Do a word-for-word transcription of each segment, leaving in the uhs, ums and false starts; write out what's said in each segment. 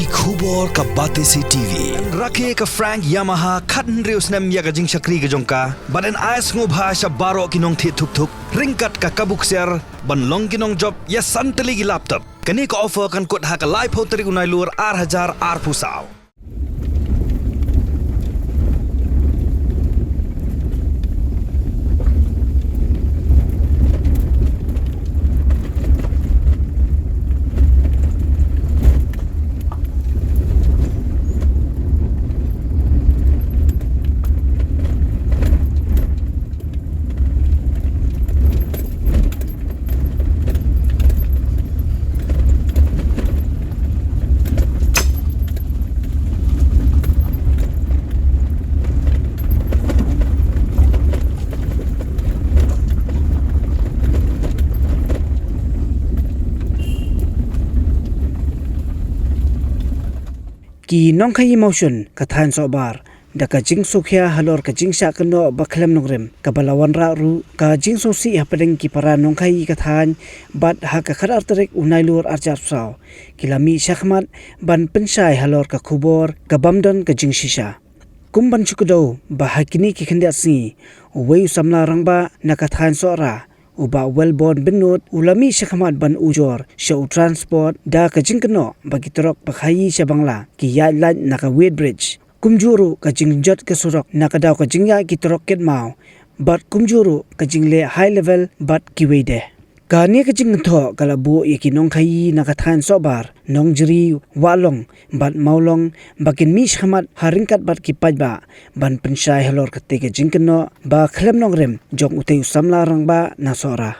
Ki khubor ka Batesi T V. Rakhe ka Frank Yamaha khathynriew snem ïa ka jingshakri ka jong ka. Bad yn ai sngewbha sha baroh ki nongthied thuk thuk ryngkat ka kabu ksiar ban long ki nongjop ïa san tylli ki laptop. Kane ka offer kan kut ha ka laiphew tarik u Nailur ar hajar arphew saw. Ki nongkhaïi mawshun ka thaiñ Sohbar da ka jingsngewkhia halor ka jingshah kynnoh ba khlem nongrim kaba la wanrah ruh ka jingsngewsih hapdeng ki para nongkhaïi ka thaiñ, bad ha ka khatar tarik u Nailur arhajar arphew saw ki la mih shakhmat ban pynshai halor ka khubor ka bym don ka jingshisha. Kum ban shu kdew ba ha kine ki khyndiat sngi uwei u samla rangbah na ka thaiñ Sohra, u Bah Wellborn Bynnud, u la mih shakhmat ban ujor sha u Transport da ka jingkynnoh ba ki trok ba khaïi sha Bangla ki ïaid lait na ka weighbridge. Kumjuh ruh ka jingjot ka surok na ka daw ka jingïaid ki trok kit maw, bad kumjuh ruh ka jingleh high level bad kiwei de. Kane ka jingkynthoh ka la buh ïa ki nongkhaïi na ka thaiñ Sohbar, Nongjri, Wahlong bad Mawlong ba kin mih shakhmat ha ryngkat bad ki paidbah ban pynshai halor katei ka jingkynnoh ba khlem nongrim jong utei u samla rangbah na Sohra.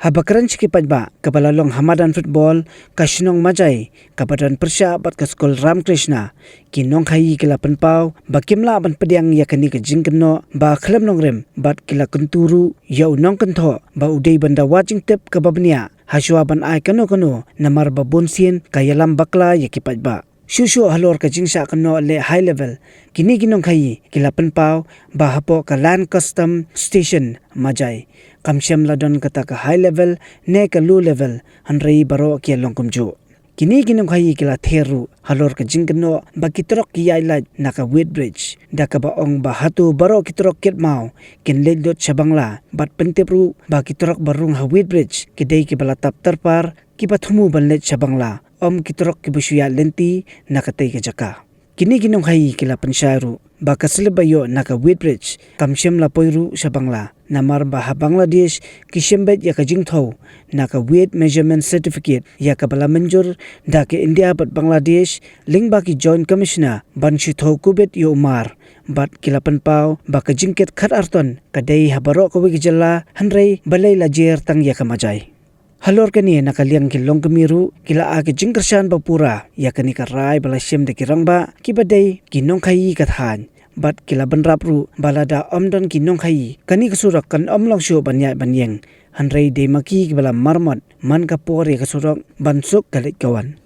Haba kren sha ki paidbah kaba la long ha madan football ka shnong Majai kaba don pyrshah bad ka skul Ramakrishna, ki nongkhaïi ki la pynpaw ba kim lah ban pdiang ïa kane ka jingkynnoh ba khlem nongrim bad ki la kyntu ruh ïa u nongkynthoh ba u dei ban da wad jingtip kaba bniah hashwa ban ai kano kano namar ba bunsien ka ïalam bakla ïa ki paidbah. Shuh shuh halor ka jingshah kynnoh leh high level, kine ki nongkhaïi ki la pynpaw ba hapoh ka Land Custom Station Majai kam shym la don kata ka high level ne ka low level, hynrei baroh ki ïa long kumjuh. Kine ki nongkhaïi ki la ther ruh halor ka jingkynnoh ba ki trok ki ïaid lait na ka weighbridge da kaba ong ba hato baroh ki trok kit maw kin leit lut sha Bangla, bad pyntip ruh ba ki trok ba rung ha weighbridge ki dei kiba la tap tyrpar kiba thmu ban leit sha Bangla, ym ki trok kiba shu ïaid lynti na katei ka jaka. Kine ki nongkhaïi ki la pynshai ruh ba ka slip ba ïoh na ka weighbridge kam shym la poi ruh sha Bangla, namar ba ha Bangladesh ki shim beit ïa ka jingthew na ka weight measurement certificate ïa kaba la mynjur da ka India bad Bangladesh lyngba ki Joint Commissioner ban shu thew kubit ïa u mar, bad ki la pynpaw ba ka jingkit khatar ton ka dei ha baroh kawei ka jylla, hynrei balei la jer tang ïa ka Majai. Halor kane na ka liang ki longkmie ruh ki la ai ka jingkyrshan ba pura ïa kane ka rai ba la shim da ki rangbah kiba dei ki nongkhaïi ka thaiñ, bad ki la bynrap ruh ba lada ym don ki nongkhaïi kane ka surok kan ym long shuh ban ïaid ban ïeng, hynrei dei ma ki kiba la marmot man ka por ïa ka surok ban suk ka leit ka wan.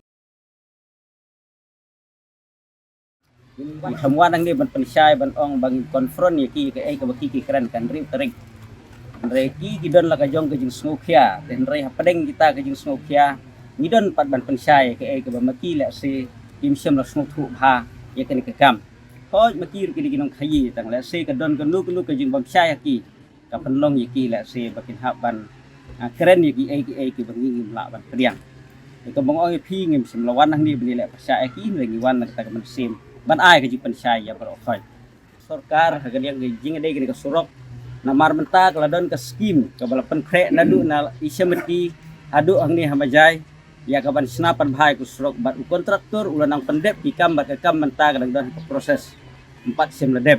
Ngi kham wan hangne ban pynshai ban ong ba ngi confront ïa ki kaei kaba ki ki kren kan riewtarik. Hynrei ki ki don la ka jong ka jingsngewkhia, te hynrei hapdeng kita ka jingsngewkhia ngi don pat ban pynshai kaei kaba ma ki lehse kim shym la sngewthuh bha ïa kane ka kam. Hooid, ma ki ruh ki dei ki nongkhaïi, tang lehse ka don kano kano ka jingbymshai ha ki ka pynlong ïa ki lehse ba kin hap ban, ah, kren ïa kiei kiei kiba ngi ngim lah ban pdiang. Te kumba nga ong ïa phi, ngim shym la wan hangne ban ïaleh pyrshah ïa ki, hynrei ngi wan na kata ka mynsiem ban ai ka jingpynshai ïa baroh khoit. Sorkar ha ka liang ka jingïadei kane ka surok, namar mynta ka la don ka skim kaba la pynkhreh naduh na Isamati haduh hangne ha Majai ïa ka ban shna pan bha ïa ka surok, bad u kontraktor u la nang pyndep ki kam, bad ka kam mynta ka dang don ha ka process, ym pat shym la dep.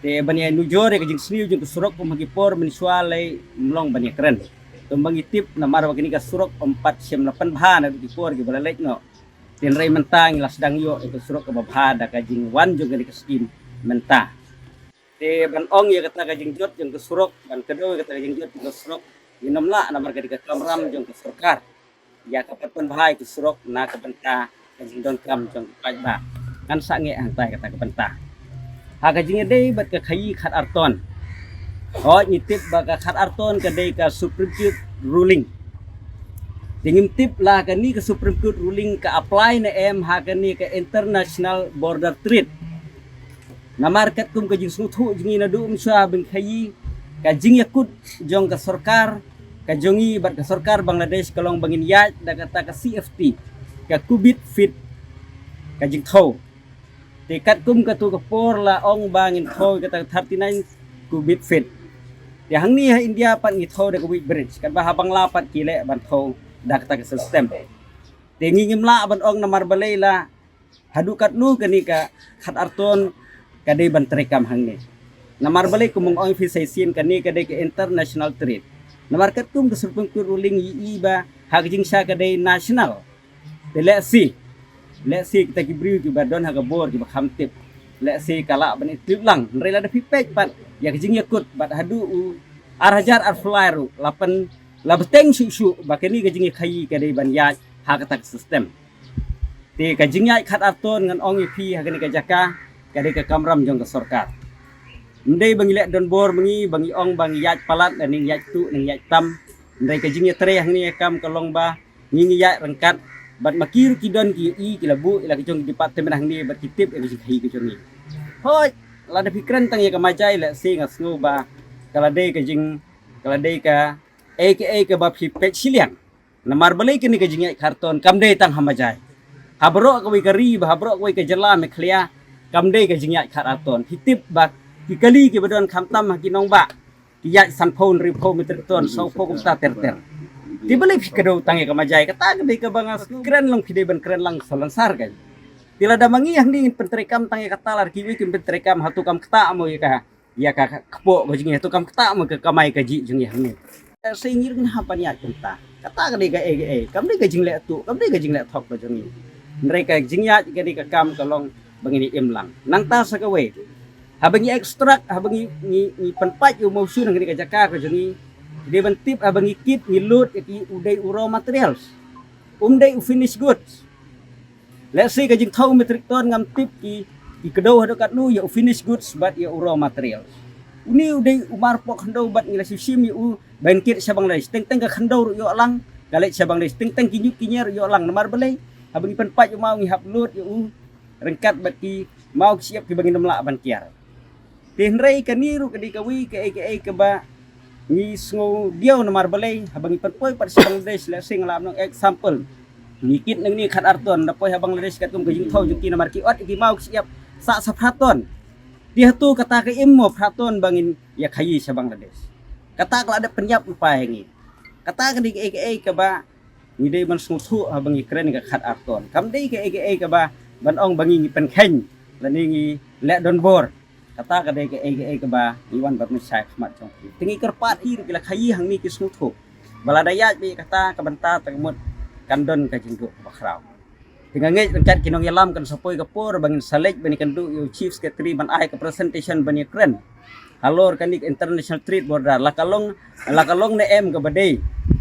Te ban ïa nujor ïa ka jingsniew jong ka surok kum ha ki por mynshuwa lei ym long ban ïa kren. Te ym ba ngi tip namar ba kane ka surok ym pat shym la pan bha naduh ki por kiba la leit noh. Te hynrei mynta ngi la sdang ïoh ïa ka surok kaba bha da ka jingwan jong kane ka skim mynta. Te ban ong ïa kata ka jingjot jong ka surok, ban kdew ïa kata ka jingjot jong ka surok, ngin ym lah namar ka dei ka kamram jong ka sorkar ïa ka pynbha ïa ka surok na ka bynta ka jingdonkam jong ki paidbah. Ngan sa ngeh hangtai kata ka bynta. Ha ka jingïadei bad ka khaïi khatar ton, hooid ngi tip ba ka khatar ton ka dei ka Supreme Court ruling. Te ngim tip la kane ka Supreme Court ruling ka apply ne em ha kane ka International Border Trade. Namar katkum ka jingsngewthuh jong ngi naduh mynshwa ba ngi khaii, ka jingïakut jong ka sorkar ka jong ngi bad ka sorkar Bangladesh ka long ba ngin ïaid da kata ka C F T, ka cubic feet ka jingthew. Te katkum katu ka por la ong ba ngin thew kata thirty nine cubic feet. Te hangne ha India pat ngi thew da ka weighbridge, katba ha Bangla pat ki leh ban thew da kata ka system. Te ngi ngim lah ban ong namar balei la haduh katno kane ka khatar ton ka dei ban treikam hangne. Namar balei, kum ba nga ong ïa phi sa shisien, kane ka dei ka international trade. Namar katkum ka Supreme Court ruling i i ba ha ka jingshisha ka dei national. Te lehse, lehse kita ki briew kiba don ha ka bor kiba kham tip, lehse ka lah ban ïa tip lang. Hynrei lada phi peit pat ïa ka jingïakut bad haduh u ar hajar arphew lai ruh la pyn, la bteng shuh shuh ba kane ka jingïakhaii ka dei ban ïaid ha kata ka system. Te ka jingïaid khatar ton ngan ong ïa phi ha kane ka jaka ka dei ka kamram jong ka sorkar. Ym dei ba ngi leh donbor ma ngi, ba ngi ong ba ngi ïaid palat lane ngi ïaid tuh lane ngi ïaid tam. Hynrei ka jingïatrei hangne kam ka long ba ngi ngi ïaid ryngkat bad ma ki ruh ki don ki ïohi, ki la buh ïa la ka jong ki department hangne bad ki tip ïa ka jingkhaii ka jong ngi. Hooid, lada phi kren tang ïa ka Majai lehse nga sngew ba ka la dei ka jing, ka la dei kaei kaei kaba phi peit shiliang. Namar balei kane ka jingïaid khatar ton kam dei tang ha Majai. Ha baroh kawei ka ri, ba ha baroh kawei ka jylla Meghalaya kam dei ka jingïaid khatar ton. Phi tip ba ki kali kiba don khamtam ha ki nongbah ki ïaid sanphew, hynriewphew metric ton, sawphew kumta ter ter. Te balei phi kdew tang ïa ka Majai? Kata ka dei kaba nga kren lang, phi dei ban kren lang salonsar ka. Te lada ma ngi hangne ngin pyntreikam tang ïa kata, lada kiwei kin pyntreikam, hato kam ktah mo ïa ka, ïa ka kpoh ka jong ngi, hato kam ktah mo ka kamai kajih jong ngi hangne? Lehse ngi ruh ngin hap ban ïaid kumta. Kata ka dei kaei kaei, kam dei ka jingleh tuh, kam dei ka jingleh thok ka jong ngi. Hynrei ka jingïaid kane ka kam ka long ba ngin ïa im lang. Nangta sa kawei, haba ngi extract, haba ngi, ngi, ngi pynpait ïa u motion ha kane ka jaka ka jong ngi, dei ban tip haba ngi kit ngi load ïa ki, u dei u raw materials, um dei u finished goods. Lehse ka jingthew metric ton ngam tip ki, ki kdew haduh katno ïa u finished goods bad ïa u raw materials. Une u dei u marpoh khyndew bad ngi la shu shim ïa u ban kit sha Bangladesh. Teng teng ka khyndew ruh ïoh lang, ka leit sha Bangladesh. Teng teng ki ñiut ki ñier ruh ïoh lang. Namar balei? Haba ngi pynpait ïa u maw ngi hap load ïa u ryngkat bad ki maw ki shyiap kiba ngin ym lah ban kiar. Te hynrei kane ruh ka dei kawei kaei kaei kaba ngi sngew diaw. Namar balei? Haba ngi pynpoi pat sha Bangladesh, lehse nga lah ban ong example, ngi kit nangne khatar ton, da poi ha Bangladesh katkum ka jingthew jong ki, namar ki ot ïa ki maw ki shyiap sah sa phra ton. Te hato kata ka im mo phra ton ba ngin ïa khaii sha Bangladesh? Kata ka la dep pynïap lypa ïa ngi. Kata ka dei kaei kaei kaba ngi dei ban sngewthuh haba ngi kren ka khatar ton. Kam dei kaei kaei kaba ban ong ba ngi, ngi pynkheiñ lane ngi leh donbor. Kata ka dei kaei kaei kaba ngi wan ban pynshai khmat jong ki. Te ngi kyrpad ïa ki ruh ki la khaii hangne ki sngewthuh ba lada ïaid beit kata ka bynta, te ka mut kan don ka jingduh kaba khraw. Te nga ngeit ryngkat ki nongïalam kan sa poi ka por ba ngin sa leit ban ïakynduh ïa u Chief Secretary ban ai ka presentation ban ïakren halor kane ka International Trade Border, la ka long, la ka long ne em kaba dei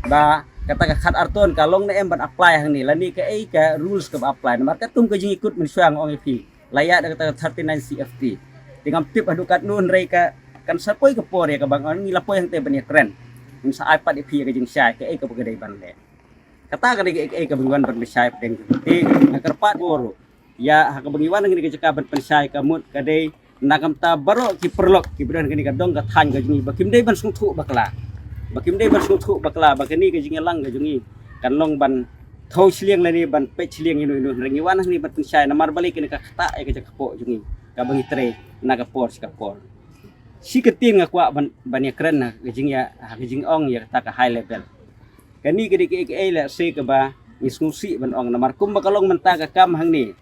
ba kata ka khatar ton ka long ne em ban apply hangne, lane kaei ka rules kaba apply. Namar katkum ka jingïakut mynshwa nga ong ïa phi, la ïaid da kata ka thirty nine C F T. Te ngam tip haduh katno, hynrei ka, kan sa poi ka por ïa kaba ngi la poi hangtei ban ïakren. Ngin sa ai pat ïa phi ïa ka jingshai kaei kaba ka dei ban leh. Kata ka dei kaei kaei kaba ngi wan ban pynshai pdeng. Te nga kyrpad bor ruh ïa ha kaba ngi wan ha kane ka jaka ban pynshai, ka mut ka dei na ka bynta baroh ki paralok kiba don ha kane ka dong ka thaiñ ka jong ngi, ba kim dei ban sngewthuh bakla, ba kim dei ban sngewthuh bakla ba kane ka jingïalang ka jong ngi kan long ban thew shiliang lane ban peit shiliang ïano ïano. Hynrei ngi wan hangne ban pynshai namar balei, kane ka ktah ïa ka jaka kpoh jong ngi kaba ngi trei na ka por sha ka por. Shi kyntien nga kwah ban, ban ïakren ha ka jingïa, ha ka jingong ïa kata ka high level. Kane ka dei kaei kaei lehse kaba ngi sngewsih ban ong, namar kumba ka long mynta ka kam hangne,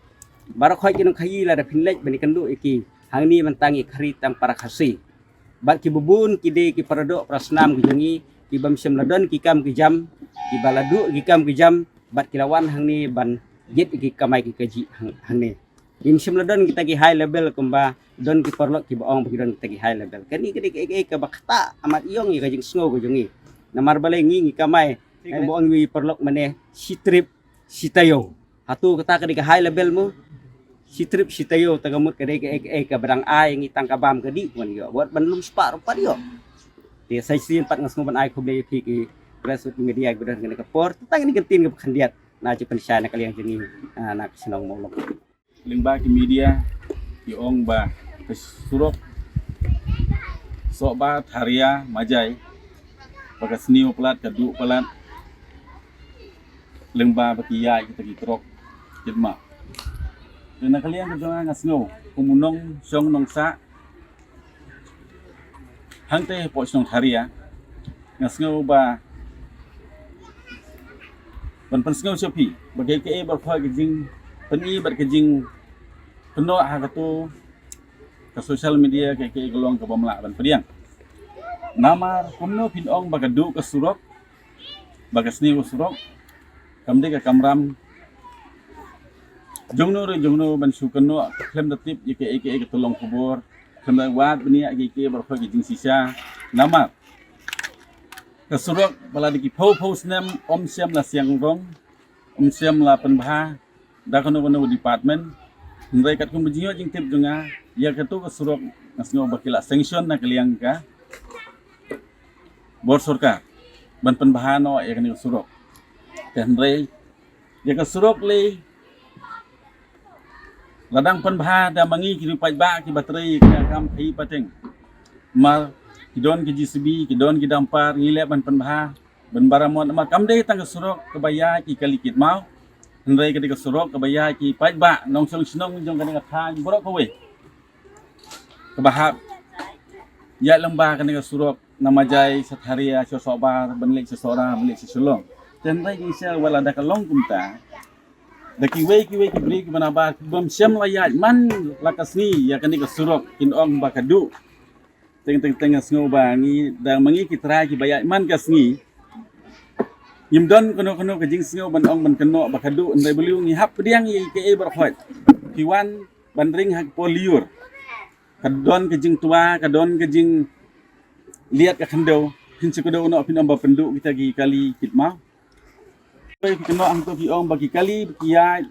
baroh khoit ki nongkhaii lada phin leit ban ïakynduh ïa ki, hangne mynta ngi khari tang para Khasi. Bad kiba bun ki dei ki paradoh parasnam ki jong ngi, ki bym shym la don ki kam ki jam, kiba la duh ki kam ki jam, bad ki la wan hangne ban jied ïa ki kamai ki kajih hang-, hangne. Ngim shym la don kita ki high level kumba don ki paralok kiba ong ba ki don kita ki high level. Kane ka dei kaei kaei kaba ktah amat ïong ïa ka jingsngew ka jong ngi. Namar balei, ngi ngi kamai, eh, kumba ong ïa u paralok mynne, shi trip shi taïew. Hato kata ka dei ka high level mo? Shi trip shi taïew, te ka mut ka dei kaei kaei kaba dang ai ngi tang ka bam ka dih, wan ïoh wat ban lum spah ruh pat ïoh. Te sa shisien pat nga sngew ban ai khublei ïa phi ki Press, media kiba don ha kane ka por, tang kane ka ktien kaba khyndiat na jingpynshai na ka liang jong ngi, ah, na ka shnong Mawlong. Lyngba ki media ki ong ba ka surok Sohbar, Tharia, Majai, ba ka sniew palat, ka duh palat, lyngba ba ki ïaid kita ki trok kit maw. Te na ka liang ka jong nga, nga sngew kum u nongshong nongsah hangtei hapoh shnong Tharia, nga sngew ba ban pynsngew sha phi ba kaei kaei baroh ka jingpyni bad ka jingkynnoh ha kato ka social media, kaei kaei ka long kaba ym lah ban pdiang. Namar kumno phin ong ba ka duh ka surok, ba ka sniew ka surok, kam dei ka kamram jongno re jongno ban shu kynnoh khlem da tip ïa kaei kaei ka tyllong khubor, khlem da wad bniah ïa kaei kaei baroh ki jingshisha. Namar ka surok ba la dei ki phew phew snem ym shym la siang rong, ym shym la pynbha da kano kano department. Hynrei katkum ka jingïoh jingtip jong nga, ïa kato ka surok nga sngew ba ki la sanction na ka liang ka bor sorkar ban pynbha noh ïa kane ka surok. Te hynrei ïa ka surok lei la dang pynbha da ma ngi ki riew paidbah kiba trei ïa ka kam phi pateng. Mar ki don ki J C B, ki don ki dumper, ngi leh ban pynbha ban baramot, namar kam dei tang ka surok kaba ïaid ki kali kit maw, hynrei ka dei ka surok kaba ïaid ki paidbah nongshong shnong jong kane ka thaiñ baroh kawei, kaba hap ïaid lyngba kane ka surok na Majai sha Tharia sha Sohbar, ban leit sha Sohra, ban leit sha Shillong. Te hynrei ki sha wat la da ka long kumta, da kiwei kiwei ki briew kiba nabar ki bym shym la ïaid man la ka sngi ïa kane ka surok kin ong ba ka duh. Teng teng teng nga sngew ba ngi da ma ngi ki trai kiba ïaid man ka sngi, ngim don kano kano ka jingsngew ban ong ban kynnoh ba ka duh, hynrei balei ngi hap pdiang ïa kaei baroh. Phi wan ban ring ha ka por lyiur, ka don ka jingtwa, ka don ka jingliat ka khyndew, phin shu kdew noh phin ong ba pynduh kita ki kali kit maw. Phi kynnoh hangto phi ong ba ki kali ba ki ïaid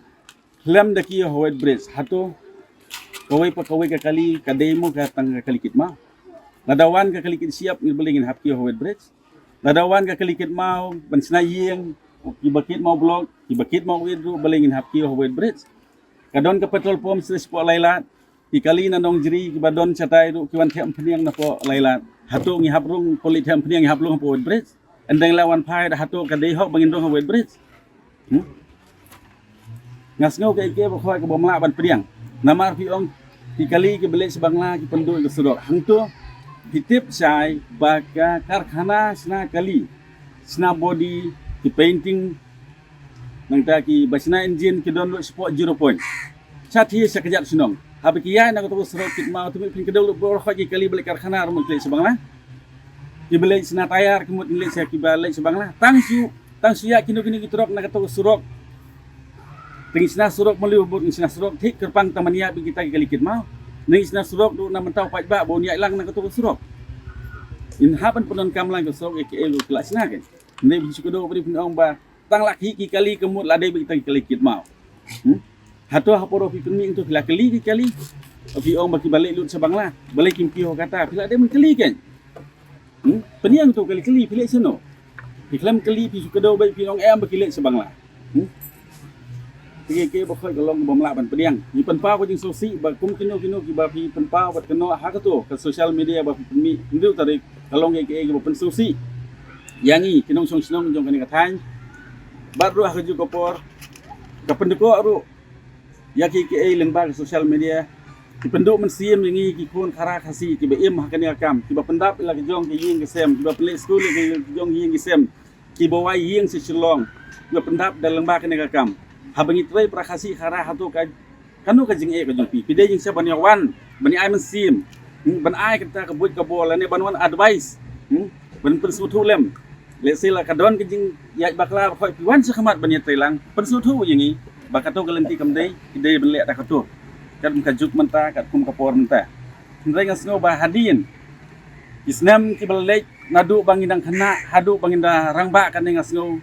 khlem da kiew ha weight bridge. Hato kawei pa kawei ka kali ka dei mo ka tang ka kali kit maw? Lada wan ka kali kit shyiap, ngi balei ngin hap kiew ha weight bridge? Lada wan ka kali kit maw ban shna ïing, kiba kit maw block, kiba kit maw weight ruh, balei ngin hap kiew ha weight bridge? Ka don ka petrol pump shisha shapoh Laitlad. Ki kali na Nongjri kiba don shatai ruh ki wan thep pynïang napoh Laitlad. Hato ngi hap rung, pule thep pynïang, ngi hap rung hapoh weight bridge? Ynda la wan phai da hato ka dei hok ba ngin rung ha weight bridge? Hmm? Nga sngew kaei kaei baroh kaba ym lah ban pdiang. Namar phi ong ki kali kiba leit sha Bangla ki pynduh ïa ka surok. Hangto phi tip shai ba ka karkhana shna kali, shna body, ki painting, nangta kiba shna engine ki don lut shapoh Zero Point. Sha thie sha kjat shnong. Haba ki ïaid na kato ka surok kit maw, te mih phin kdew lut baroh ki kali ba leit karkhana ruh mut leit sha Bangla. Kiba leit shna tayar ki mut leit sha, kiba leit sha Bangla. Tang shu, tang shu ïaid kino kino ki trok na kato ka surok. Te ngi shna surok maliu bad ngi shna surok thik kyrpang tang ban ïaid bad kita ki kali kit maw. Ngi shna surok ruh na mynta u paidbah ba un ïaid lang na kato ka surok. Ngin hap ban pyndonkam lang ka surok ïa kaei ruh ki la shna kein. Hynrei phin shu kdew, phin ong ba tang la ki, ki kali ka mut la dei bad kita ki kali kit maw. Hmm? Hato ha por ba phi pynmih hangto phi la kylli ki kali? Phi ong ba kiba leit lut sha Bangla, balei kim kiew kata, phi la dei ban kylli kein. Hmm? Pynïeng to kali kylli, phi leit shano? Phi khlem kylli phi shu kdew beit phi ong em ba ki leit sha Bangla. Hmm? Te kaei kaei baroh ka long kaba ym lah ban pdiang. Ngi pynpaw ka jingsngewsih ba kum kino kino kiba phi pynpaw bad kynnoh ha kato ka social media ba phi pynmih hynriew tarik, ka long kaei kaei kaba pynsngewsih ïa ngi ki nongshong shnong jong kane ka thaiñ. Bad ruh ha kajuh ka por ka pyndkoh ruh ïa kiei kiei lyngba ka social media. Ki pynduh mynsiem ïa ngi ki khun Khara Khasi kiba im ha kane ka kam, kiba pyndap ïa la ka jong ka ïing ka sem, kiba pynleit skul ïa la ka jong ka ïing ka sem, kiba wai ïing sha Shillong, kiba pyndap da lyngba kane ka kam. Haba ngi trei para Khasi Khara, hato ka, kano ka jingeh ka jong phi? Phi dei jingshisha ban ïa wan ban ïa ai mynsiem, hmm, ban ai kata ka buit ka bor lane ban wan advice, hmm, ban pynsngewthuh lem. Lehse la ka don ka jingïaid bakla ba hooid phi wan sha khmat ban ïatreilang, pynsngewthuh ïa ngi ba kato ka lynti kam dei, ki dei ban leh da kato. Katkum ka juk mynta, katkum ka por mynta. Hynrei nga sngew ba hadien ki snem kiba la leit, naduh ba ngi dang khynnah haduh ba ngi da rangbah kane, nga sngew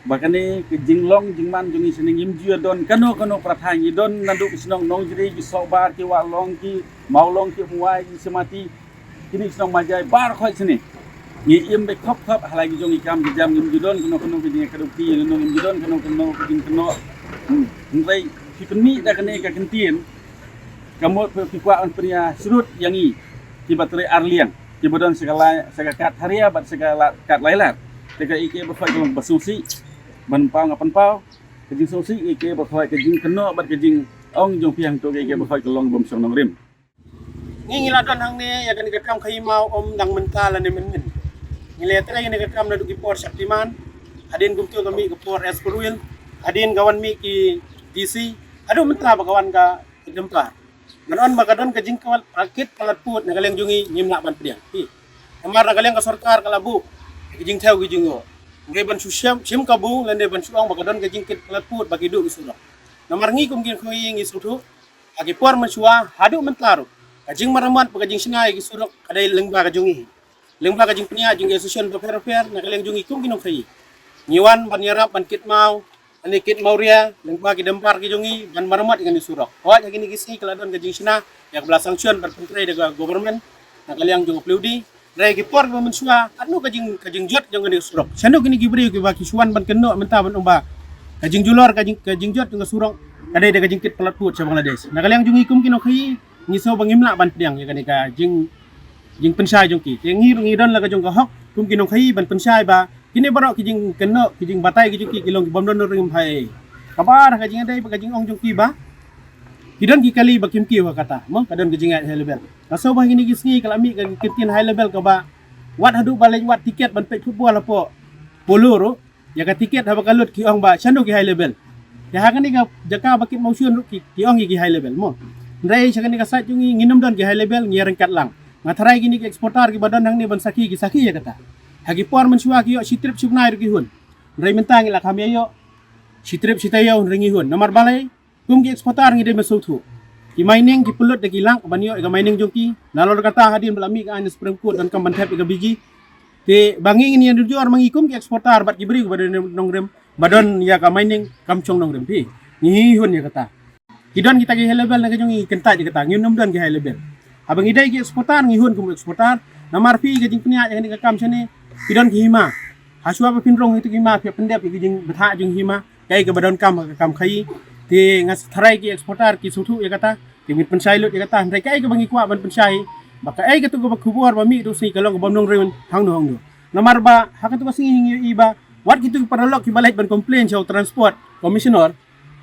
ba kane ka jinglong jingman jong ngi shane ngim ju ïa don kano kano para thaiñ. Ngi don naduh ki shnong Nongjri, ki Sohbar, ki Wahlong, ki Mawlong, ki Umwai, ki Shemati, kine ki shnong Majai baroh hooid shane. Ngi im beit khop khop ha la ki jong ki kam ki jam, ngim ju don kano kano ka jingïakynduh, ngim ju don kano kano ka jingkynnoh. Hynrei phi pynmih da kane ka kyntien, ka mut phi kwah ban pynïasyrut ïa ngi kiba trei arliang, kiba don sa ka lai, sa ka kad tharia bad sa ka la-, kad lai lad. Te kaei kaei ba hoi ka long ba sngewsih ban paw nga pynpaw, ka jingsngewsih kaei kaei ba hoi, ka jingkynnoh bad ka jingong jong phi hangto kaei kaei ba hoi ka long bym shong nongrim. Ngi ngi la don hangne ïa kane ka kam khaïi maw ym dang mynta lane mynnin. Ngi la trei ïa kane ka kam naduh ki por Shaktiman, hadien kumto ka mih ka por S Four Wheel, hadien ka wan mih ki D C, haduh mynta ba ka wan ka Dempar. Ngan ong ba ka don ka jingkit palat pud na ka liang jong ngi, ngim lah ban pdiang. Hi. Namar na ka liang ka sorkar ka la buh ka jingthew ka jingïoh. Hynrei ban shu shim, shim kabu lane ban shu ong ba ka don ka jingkit palat pud ba ki duh ki surok. Namar ngi kum ki nongkhaïi ngi sngewthuh ha ki por mynshuwa haduh mynta ruh, ka jingmaramot bad ka jingshna ïa ki surok ka dei lyngba ka jong ngi. Lyngba ka jingpynïaid jong ki association bapher bapher na ka liang jong ngi kum ki nongkhaïi, ngi wan ban ïarap ban kit maw, lane kit mawria lyngba ki Dempar ki jong ngi ban maramot ïa kane ka surok. Hooid, ha kine ki sngi ka la don ka jingshna ïa kaba la sanction ban pyntrei da ka government na ka liang jong ka P W D. Hynrei ki por ba mynshuwa, katno ka jing, ka jingjot jong kane ka surok. Shano kine ki briew kiba ki shu wan ban kynnoh mynta ban ong ba ka jingjulor, ka jing, ka jingjot jong ka surok ka dei da ka jingkit palat pud sha Bangladesh. Na ka liang jong ngi kum ki nongkhaïi ngi sngew ba ngim lah ban pdiang ïa kane ka jing, jingpynshai jong ki. Te ngi ruh ngi don la ka jong ka hok kum ki nongkhaïi ban pynshai ba kine baroh ki jingkynnoh, ki jingbatai ki jong ki, ki long ki bym don nongrim. Hai. Kaba ar ka jingïadei bad ka jingong jong ki ba ki don ki kali ba kim kiew ha kata, mo, ka don ka jingïaid high level. Nga sngew ba ha kine ki sngi ka la mih ka kyntien high level kaba wat haduh ba leit wad tiket ban peit football hapoh Polo ruh, ïa ka tiket haba ka lut ki ong ba shano ki high level. Te ha kane ka jaka ba kit mawshun ruh ki, ki ong ïa ki high level, mo. Hynrei sha kane ka side jong ngi ngim don ki high level, ngi ïa ryngkat lang. Nga tharai kine ki exporter kiba don hangne ban sakhi ki sakhi ïa kata. Ha ki por mynshuwa ki ïoh shi trip shi bnai ruh ki hun. Hynrei mynta ngi la kham ïa ïoh shi trip shi taïew hynrei ngi hun. Namar balei? Kum ki exporter ngi dei ban sngewthuh. Ki mining ki pynlut da ki lak ban ïoh ïa ka mining jong ki. Nalor kata hadien ba la mih ka aiñ na Supreme Court donkam ban thep ïa ka B G. Te ba ngi ngin ïanujor ma ngi kum ki exporter bad ki briew ba don nongrim ba don ïa ka mining kam shong nongrim phi. Ngi hun ïa kata. Ki don kita ki high level na ka jong ngi, kyntait ïa kata, ngim don ki high level. Haba ngi dei ki exporter ngi hun kum exporter. Namar phi ka jingpynïaid ïa kane ka kam shane, ki don ki hima. Hashwa ba phin rung ïa ki hima phi pyndep ïa ki jingbthah jong hima. Kaei kaba donkam ha ka kam khaïi. Te nga tharai ki exporter ki sngewthuh ïa kata, ki mih pynshai lut ïa kata. Hynrei kaei kaba ngi kwah ban pynshai, ba kaei katu kaba khubor ba mih tu sngi ka long kaba ym nongrim hangno hangno. Namar ba ha katu ka sngi ngi ïohi ba wat kitu ki paralok kiba leit ban complain sha u Transport Commissioner,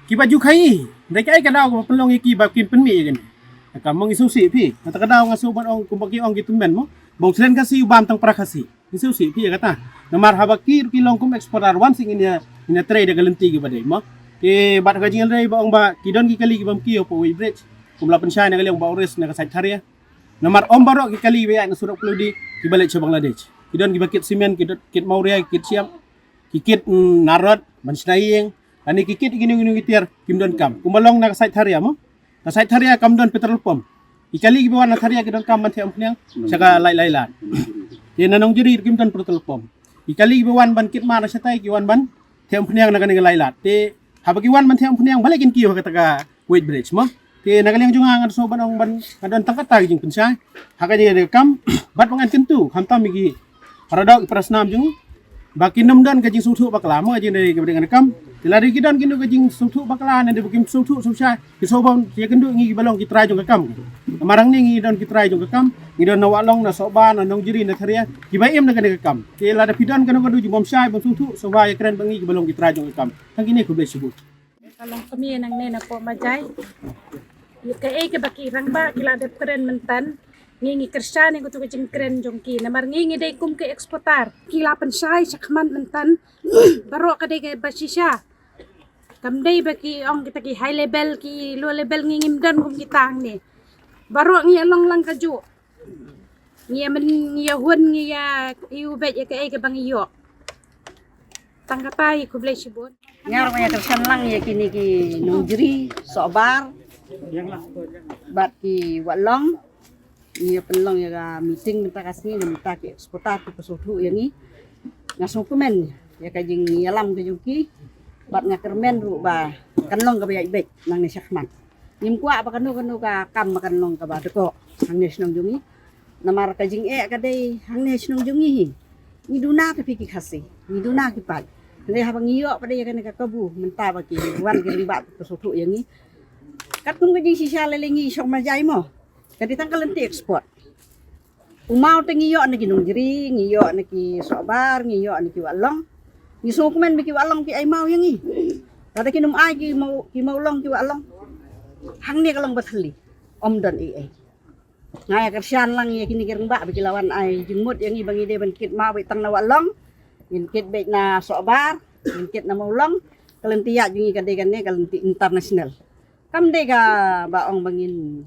kiba ju khaïi. Hynrei kaei ka daw kaba pynlong ïa ki ba kin pynmih ïa kane ka kam, mo? Ngi sngewsih phi. Kata ka daw nga sngew ban ong kumba ki ong ki tymmen, mo, ba u tren Khasi u bam tang para Khasi. Ngi sngewsih phi ïa kata. Namar haba ki ruh ki long kum exporter, wan sih ngin ïa, ngin ïa trei da ka lynti kiba dei, mo. Te bad ha ka jingïadei ba ong ba ki don ki kali ki bym kiew hapoh weighbridge, kum la pynshai na ka liang ba u risk na ka side tharia. Namar ym baroh ki kali ba ïaid na surok Ploidi kiba leit sha Bangladesh. Ki don kiba kit cement, ki don kit mawria, ki kit shyiap, ki kit, mm, narot ban shna ïing. Lane ki kit kino kino ki tiar kim donkam. Kumba long na ka side tharia, mo. Ka side tharia kam don petrol pump. Ki kali kiba wan na tharia ki donkam ban theh umphniang sha ka Laitlailat. Te na Nongjri ruh kim don petrol pump. Ki kali kiba wan ban kit mar na shatai ki wan ban theh umphniang na kane ka Laitlailat. Te haba ki wan ban theh umphniang balei kin kiew ha kata ka weighbridge, mo? Te na ka liang jong nga nga sngew ban ong ban, nga don tang kata ka jingpynshai ha ka jingïadei kam bad ba ngan kyntu khamtam ïa ki para doh ki para snam jong ngi ba kin ym don ka jingsngewthuh bakla, mo, ha ka jingïadei kaba dei ngan kam. Te lada ki don kino ka jingsngewthuh bakla ne dei ba kim sngewthuh sngewshai, ki sngewbha ïakynduh ngi kiba long ki trai jong ka kam. Namar hangne ngi don ki trai jong ka kam, ngi don na Wahlong, na Sohbar, na Nongjri, na Tharia, kiba im na kane ka kam. Te lada phi don kano kano jingbymshai bymsngewthuh, sngewbha ïakren bad ngi kiba long ki trai jong ka kam. Tang kine, khublei shibun. Ka long kmie nangne napoh Majai. Ïa kaei kaba ki rangbah ki la dep kren mynta, ngi ngi kyrshan ïa katu ka jingkren jong ki. Namar ngi ngi dei kum ki exporter. Ki la pynshai shakhmat mynta. Baroh ka dei kaba shisha. Kam dei ba ki ong kita ki high level, ki low level, ngi ngim don kum kita hangne. Baroh ngi ïa long lang kajuh. Ngi ïa myn, ngi ïa hun, ngi ïa ïoh beit ïa kaei kaba ngi ïoh. Tang kata hi, khublei shibun. Nga ruh nga ïa kyrshan lang ïa kine ki Nongjri, Sohbar bad ki Wahlong. Ngi ïa pynlong ïa ka meeting mynta ka sngi na bynta ki exporter kiba sngewthuh ïa ngi. Nga sngewkmen ïa ka jingïalam ka jong ki bad nga kyrmen ruh ba kan long kaba ïaid beit nangne shakhmat. Ngim kwah ba kano kano ka kam ba kan long kaba dkoh hangne shnong jong ngi. Namar ka jingeh ka dei hangne shnong jong ngi hi. Ngi duna te phi ki Khasi, ngi duna ki paid. Hynrei haba ngi ïoh pat ïa kane ka kabu mynta ba ki wan ki rangbah ki sngewthuh ïa ngi. Katkum ka jingshisha lei lei ngi shong majai mo. Ka dei tang ka lynti export. U maw te ngi ïoh na ki Nongjri, ngi ïoh na ki Sohbar, ngi ïoh na ki Wahlong. Ngi sngewkmen ba ki Wahlong ki ai maw ïa ngi. Lada kin ym ai ki maw, ki maw long ki Wahlong. Hangne ka long ba thylli. Ym don ei ei. Nga ïa kyrshan lang ïa kine ki rangbah ba ki la wan ai jingmut ïa ngi ba ngi dei ban kit maw beit tang na Wahlong, ngin kit beit na Sohbar, ngin kit na Mawlong. Ka lynti ïaid jong ngi ka dei kane ka lynti international. Kam dei kaba ong ba ngin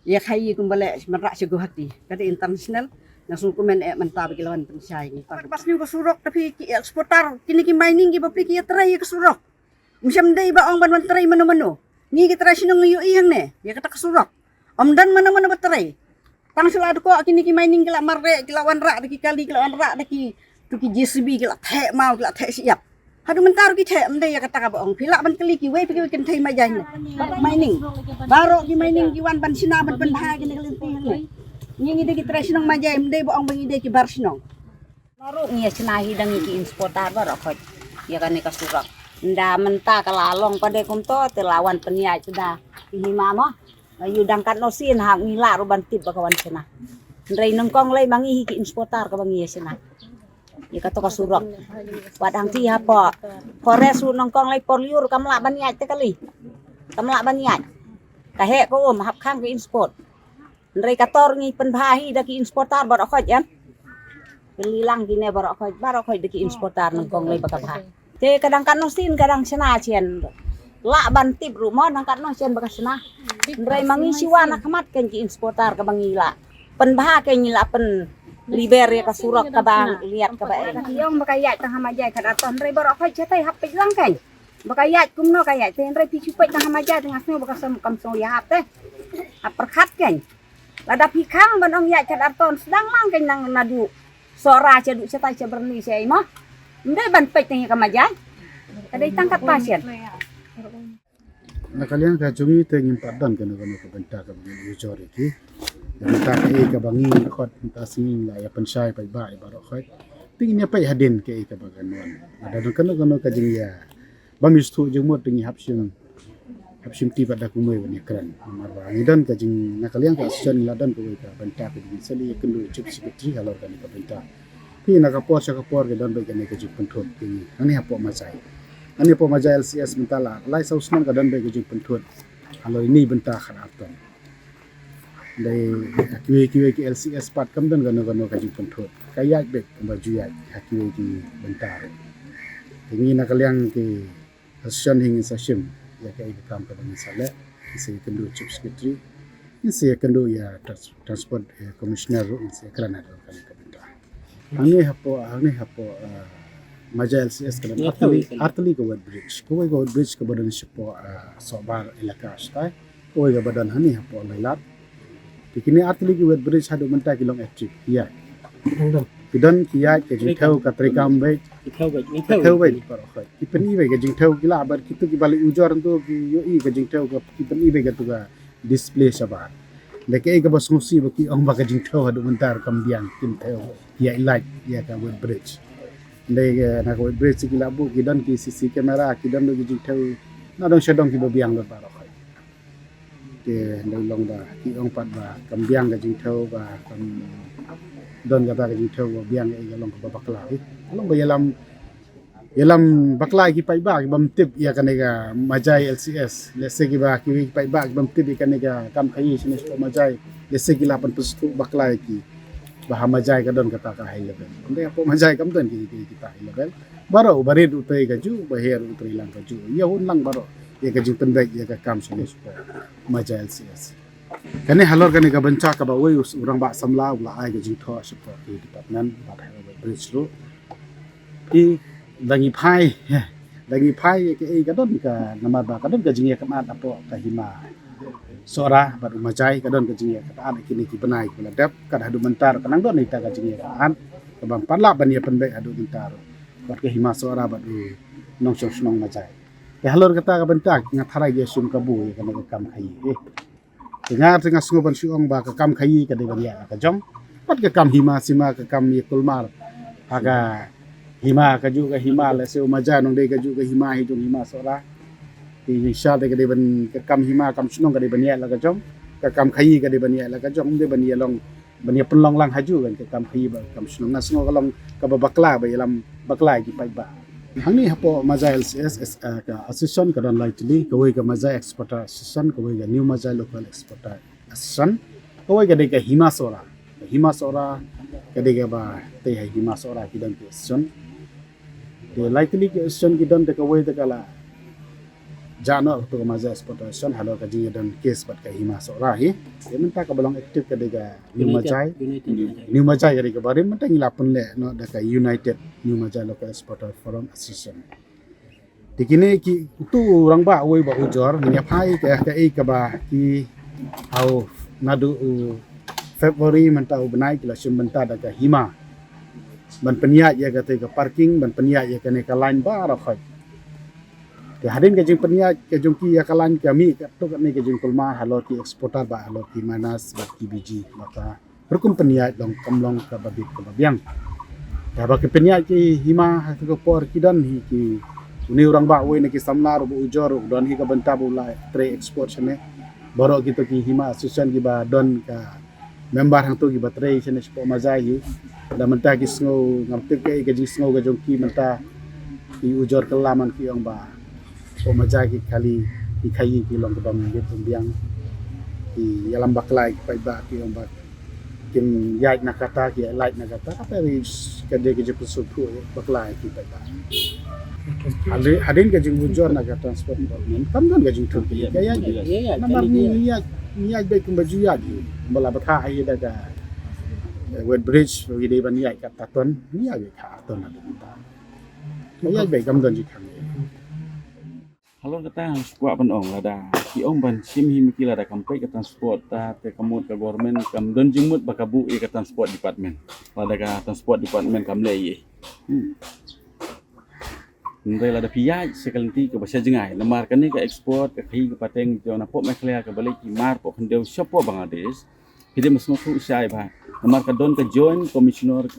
ïa khaïi kumba leh sha Mawlong sha Guwahati. Ka dei international. Nga sngewkmen eh mynta ba ki la wan pynshai ngi. Bad ba sniew ka surok, tapi ki exporter kine ki mining ki bapli ki ïa trei ïa ka surok. Ym shym dei ba ong ban wan trei mano mano. Ngi ki trai shnong ngi ïohi hangne ïa kata ka surok. Ym don mano mano ba trei. Tang shu la dkoh kine ki mining ki la mareh, ki la wanrah da ki kali, ki la wanrah da ki, tu ki J C B, ki la theh maw, ki la theh shyiap. Haduh mynta ruh ki theh. Ym dei ïa kata kaba ong. Phi lah ban kylli kiwei pa kiwei ki kynthei majai ne. Mining. Baroh ki mining ki wan ban shna ban pynbha kine ki lynti hangne. Ngi ngi dei ki trai shnong majai, ym dei ba ong ba ngi dei ki bar shnong. Baroh ngi ïa shna hi da ngi ki exporter baroh khoit ïa kane ka surok. Ynda mynta ka la long pat de kumto te la wan pynïaid da ki hima mo. Ïa u dang katno sien ha ngi lah ruh ban tip ba ka wan shna. Hynrei nyngkong lei ma ngi hi ki exporter kaba ngi ïa shna ïa kato ka surok. Wat hangti hapoh forest ruh nyngkong lei por lyiur kam lah ban ïaid te kali. Kam lah ban ïaid. Ka heh ka um hap khang ka export. Hynrei ka tor ngi pynbha hi da ki exporter baroh khoit em. Pynlilang kine baroh khoit, baroh khoit da ki exporter nyngkong lei ba ka bha. Te ka dang katno sien ka dang shna sien. Lah ban tip ruh mo dang katno sien ba ka shna. Hynrei ma ngi shuwa na khmat kein ki exporter kaba ngi lah pynbha kein ngi lah pynliber ïa ka surok kaba liat kaba eh. Ka ïong ba ka ïaid tang ha majai ka da ton hynrei baroh khoit shatai hap peit lang kein. Ba ka ïaid kumno ka ïaid te hynrei phi shu peit tang ha majai te nga sngew ba ka sem kam sngew ïahap te. Hap pyrkhat kein. Lada phi khang ban ong ïaid ka da ton sdang lang kein nang naduh Sohra sha duh shatai sha Byrni sha ei mo. Ym dei ban peit tang ïa ka majai. Ka dei tang kata sien. Na ka liang ka jong ngi te ngim pat don kano kano ka bynta kaba ngin ujor ïa ki. Ka bynta kaei kaba ngi khot mynta sngi la ïa pynshai paidbah ïa baroh khoit. Te ngin ïa peit hadien kaei kaba kan wan. Lada don kano kano ka jingïa bym ïoh sngewthuh jingmut te ngi hap shim, hap shim ti pat da kumwei ban ïa kren. Namar ba ngi don ka jing, na ka liang ka association ngi la don kawei ka bynta ka jingïasyllok ïakynduh Chief Secretary halor kane ka bynta. Te na ka por sha ka por ka don beit kane ka jingpynthut te ngi hangne hapoh Majai. Hangne hapoh Majai L C S mynta la lai saw snem ka don beit ka jingpynthut halor ine i bynta khadar ton. Dei ha kiwei kiwei ki L C S pat kam don kano kano ka jingpynthut. Ka ïaid beit kumba ju ïaid ha kiwei ki bynta ruh. Te ngi na ka liang ki association hi ngin sa shim ïa kaei ka kam kaba ngin sa leh. Ngin sa ïakynduh Chief Secretary, ngin sa ïakynduh ïa trans-, Transport, eh, Commissioner ruh, ngin sa ïakren halor kane ka bynta. Hangne hapoh, hangne hapoh, eh, Majai L C S ka don artylli, artylli ka weight bridge. Kawei ka weight bridge kaba don shapoh, eh, Sohbar elaka shatai. Kawei kaba don hangne hapoh Lailat. Te kine artylli ki weight bridge haduh mynta ki long active. Ïa. Ki don ki ïaid ka jingthew ka treikam beit. Ki thew beit, ki thew beit baroh khoit. Ki pyni beit ka jingthew ki lah bad kito kiba leit ujor hangto ki ïohi ka jingthew ka, ki pyni beit kato ka display shabar. Dei kaei kaba sngewsih ba ki ong ba ka jingthew haduh mynta ruh kam biang, kim thew. Ïa i light ïa ka weight bridge. Dei ka, na ka weight bridge ki la buh ki don ki C C camera, ki don ruh ki jingthew. Na dong sha dong kiba biang lut baroh khoit. Te dei long ba ki ong pat ba kam biang ka jingthew ba kam don kata ka jingthew ba biang ïa ka long kaba bakla. Long ba ïalam, ïalam bakla ki paidbah ki bym tip ïa kane ka Majai L C S. Lehse kiba ki paidbah ki bym tip ïa kane ka kam khaïi shane shapoh Majai. Lehse ki la pynpynsngewthuh bakla ïa ki ba ha Majai ka don kata ka high level. Hynrei hapoh Majai kam don ki, ki, kita high level. Baroh u barit u trei kajuh, u baher u trei lang kajuh. Ïa hun lang baroh ïa ka jingpynbeit ïa ka kam shane shapoh Majai L C S. Kane halor kane ka bynta kaba wei u rangbah samla u la ai ka jingthoh shapoh ki department bad ha ka bridge ruh. Te da ngi phai, da ngi phai ïa kaei ka don ka namar ba ka don ka jingïakynad hapoh ka hima Sohra bad u Majai ka don ka jingïakynad ha kine ki bnai kiba la dep, kat haduh mynta ruh ka nang don ita ka jingïakynad kaba ym pat lah ban ïa pynbeit haduh mynta ruh. Bad ka hima Sohra bad u nongshong shnong Majai. Te halor kata ka bynta nga tharai ïa shim kabu ïa kane ka kam khaïi. Te nga, te nga sngew ban shu ong ba ka kam khaïi ka dei ban ïaid la ka jong. Bad ka kam hima sima, ka kam ïa kulmar, Ha ka hima, ka ju ka hima, la siew maja nong dei ka ju ka hima hi jong hima Sohra. Te shisha te ka dei ban ka kam hima kam shnong ka dei ban ïaid la ka jong. Ka kam khaïi ka dei ban ïaid la ka jong, dei ban ïalong ban ïa pynlong lang ha ju kan ka kam khaïi bad kam shnong. Nga sngew ka long kaba bakla ba ïalam bakla ki paidbah. Hangne hapoh Majai L C S, S, eh, ka association ka don lai tylli, kawei ka Majai Exporter Association, kawei ka New Majai Local Exporter Association, kawei ka dei ka Hima Sohra. Ka Hima Sohra ka dei kaba tei ha Hima Sohra ki don ki association. Te lai tylli ki association ki don, te kawei te ka la jah noh to ka Majai Exporter Association halor ka jingïadon case bad ka Hima Sohra hi. Te mynta kaba long active ka dei ka New United, Majai. United Majai. New Majai ka dei kaba rim, mynta ngi la pynleh noh da ka United New Majai Local Exporter Forum Association. Te kine ki utu u rangbah uwei ba ujor, ngin ïa phai ka, kaei kaba ki ha u naduh u February mynta u bnai ki la shim bynta da ka hima ban pynïaid ïa kata ka parking, ban pynïaid ïa kane ka line baroh khoit. Te hadien ka jingpynïaid ka jong ki ïa ka line ka mih katto katne ka jingkulmar halor ki exporter bad halor ki miners bad ki B G, bad ka rukom pynïaid long kam long kaba bit kaba biang. Te haba ki pynïaid ki hima ha ka por ki don hi ki, une u rangbah uwei na ki samla ruh ba ujor ruh don hi ka bynta ba u la trei export shane. Baroh kito ki hima association kiba don ka member hangto kiba trei shane shapoh Majai hi. Da mynta ki sngew, ngam tip kaei ka jingsngew ka jong ki mynta, ki ujor kylla man ki ong ba shapoh Majai ki kali, ki khaïi ki long kaba ym bit ym biang. Ki ïalam bakla ïa ki paidbah, ki ong ba kim ïaid na kata, ki ïaid na kata, kata ri ka dei ka jingpynsngewthuh bakla ïa ki paidbah. Hadien, hadien ka jingujor na ka transport department kam don ka jingthut ïa ka ïaid. Ïa, ïa, namar ngi ïaid, ngi ïaid beit kumba ju ïaid hi. Ba la bthah hi da ka, eh, weight bridge, ngi dei ban ïaid kat ton, ngi ïaid beit kat ton hadien. Ngi ïaid beit kam don jingkhang. Halor kata nga kwah ban ong, lada ki ong ban shim hi ma ki, lada kam peit ka transport ta, te ka mut ka government kam don jingmut ba ka buh ïa ka transport department. Lada ka transport department kam leh ei. Hmm. Hynrei lada phi ïaid sha ka lynti kaba sha jngai, namar kane ka export ka khaïi ka pateng jong napoh Meghalaya kaba leit ki mar poh khyndew shapoh Bangladesh, phi dei ban sngewthuh shai bha. Namar ka don ka Joint Commissioner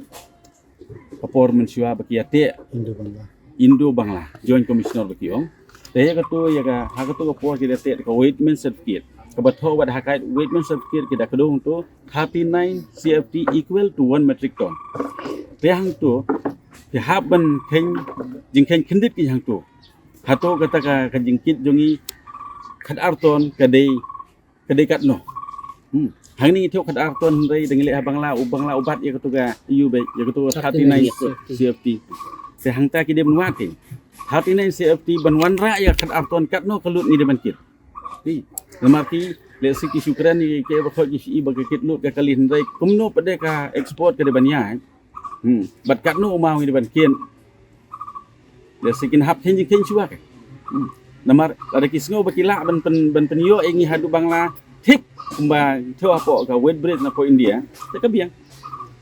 ka por mynshuwa ba ki ïateh Indo Bangla. Indo Bangla, Joint Commissioner ba ki ong. Te ïa kato, ïa ka, ha kato ka por ki da teh ka weightman certificate. Kaba thoh wat ha ka weightman certificate ki da kdew hangto thirty-nine C F T equal to one metric ton. Te hangto ki hap ban kheiñ, jingkheiñ khyndiat ki hangto. Hato kata ka, ka jingkit jong ngi khatar ton ka dei ka dei katno. Hmm. Hangne ngi thew khatar ton, hynrei da ngi leh ha Bangla, u Bangla u bat ïa kato ka, ïa u beit, ïa kato ka thirty-nine C F T. Te hangta ki dei ban wad ki thirty-nine C F T ban wanrah ïa khatar ton, katno ka lut ngi dei ban kit. Ki, namar ki, lehse ki shu kren ïa ki ba khot ki shu i ba ka kit lut ka kali, hynrei kumno pat de ka export ka dei ban ïaid. Hmm. Bad katno u maw ngi dei ban kit. Lehse kin hap kheiñ jingkheiñ shuwa ka. Hmm. Namar lada ki sngew ba ki lah ban pyn, ban pynïoh ïa ngi haduh Bangla, thik kumba thew hapoh ka weight bridge napoh India, te ka biang.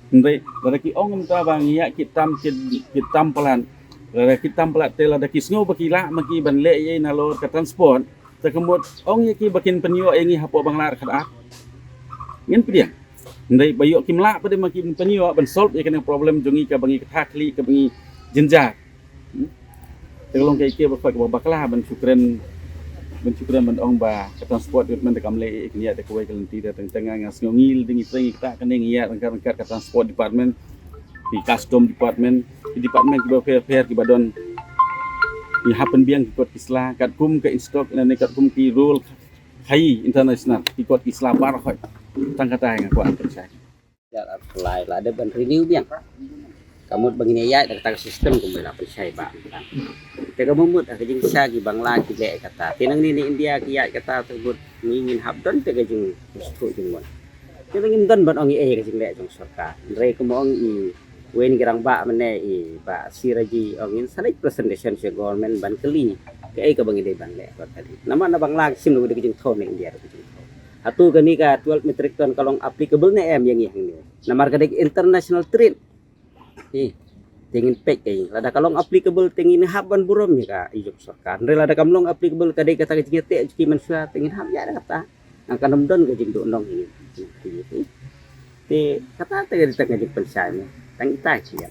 Hynrei lada ki ong mynta ba ngi ïaid kit tam, kit, kit tam palat. Lada kit tam palat te lada ki sngew ba ki lah ma ki ban leh ïa nalor ka transport, te ka mut ong ïa ki ba kin pynïoh ïa ngi hapoh Bangla khatar. Ngin pdiang. Hynrei ba ïoh kim lah pat de ma ki ban pynïoh ban solve ïa kane problem jong ngi kaba ngi kata khlieh kaba ngi jynjar. Hmm? Te ka long kaei kaei ba khot kaba bakla ban shu kren, ban shu kren ban ong ba ka transport department te kam leh ei ei, kin ïaid da kawei ka lynti. Te teng teng nga sngew ngi lade ngi trei ngi kata kane ngi ïaid ryngkat ryngkat ka transport department, ki custom department, ki department kiba pher pher kiba don. Ngi hap pynbiang ki kot ki sla katkum ka INSTOC lane katkum ki rule khaïi international, ki kot ki sla baroh khoit. Tang kata nga kwah pynshai. Ïa, la, la, la dep ban renew biang. Ka mut ba ngin ïaid da kata ka system kumba la pynshai ba. Te ka mut ha ka jingshisha ki Bangla ki leh kata. Te nangne na India ki ïaid kata, te mut ngi ngin hap don te ka jingsngewthuh jingmut. Te ngim don ban ong ei ei ka jingleh jong sorkar. Hynrei kumba ong i Wei na ki rangbah mynne i Bah Siraji ong ngin sa leit presentation sha government ban kylli kaei kaba ngi dei ban leh ba kali. Namar na Bangla ki shim da ka jingthew, na India da ka jingthew. Hato kane ka twelve metric ton ka long applicable ne em ïa ngi hangne? Namar ka dei international trade. Te ngin peit ka, lada ka long applicable te ngin hap ban burom ïa ka, ïa ka sorkar. Hynrei lada kam long applicable, ka dei kata ka jingïateh jong ki mynshuwa, te ngin hap ïa kata. Ngan, kan ym don ka jingduh nong ïa ngi. Te kata te ka dei tang ka jingpynshai ne. Tang ita ki ïa.